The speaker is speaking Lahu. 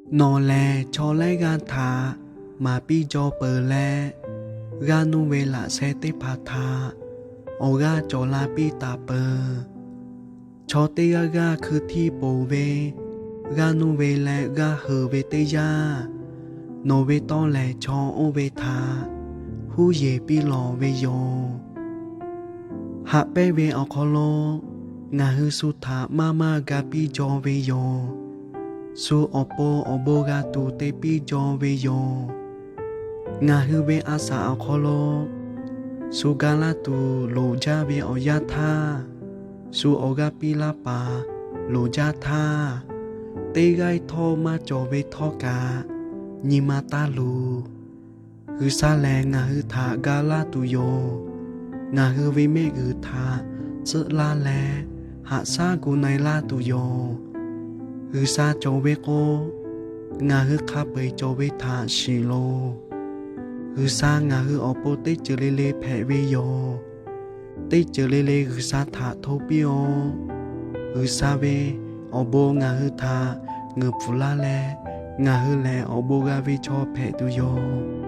Nawˬ lehˬ chaw laiˉ g'aˇ htaꞈ maˍ piˇ jaw peuˬ leh, g'aˇ nuˇ ve laꞈ sheh teˇ hpaˍ htaꞈ awˬ g'aˇ cawˬ la piˇ taˍ peuˬ. Chaw teˇ g'aˇ g'aˇ hkui htiˇ ponˬ ve, g'aˇ nuˇ ve leh g'aˇ heuˬ ve teˇ yanˇ, nawˬ ve tawˇ lehˬ chaw oˇ ve htaꞈ huˉ yeˬ piˇ lawˬ ve yoˬ. Haꞈ pehnˇ ve awˬ hk'aw lo ngaˬ hui shu htaꞈ maˇ maˇ ga piˇ jaw ve yoˬ. Shu awˬ pon awˬ bon g'a tuˬ te piˇ jaw ve yoˬ. Ngaˬ hui ve a shaꞈ awˬ hk'aw lo shu ga laˇ tuˬ loˍ jaˇ ve awˬ yanˇ htaˇ, shu awˬ g'aˇ piˇ laˇ paˍ loˍ jaˇ htaˇ, teˇ g'aˇ htawˇ maˇ cawˬ ve htawˇ kaꞈ nyi ma taˇ luˬ. G'uiˬsha lehˬ ngaˬ hui htaꞈ ga laˇ tuˬ yoˬ. Ngaˬ hui ve mehˆ g'uiˬ htaꞈ tcuhˆ laˇ leh, haꞈ shaˉ gu na-e laˇ tuˬ yoˬ. G'uiˬsha cawˬ ve k'o, ngaˬ hui hk'a peu-eˬ cawˬ ve htaꞈ shiˍ loˬ. G'uiˬsha ngaˬ hui awˬ pon teˇ ceuˬ le le hpehꞈ ve yoˬ. Teˇ ceuˬ le le G'uiˬsha htaꞈ hto piˇ-oˆ. G'uiˬsha ve awˬ bon ngaˬ hui htaꞈ ngeuˍ pfuhˍ laˇ leh, ngaˬ hui lehˬ awˬ bon g'a ve chaw hpehꞈ tuˬ yoˬ.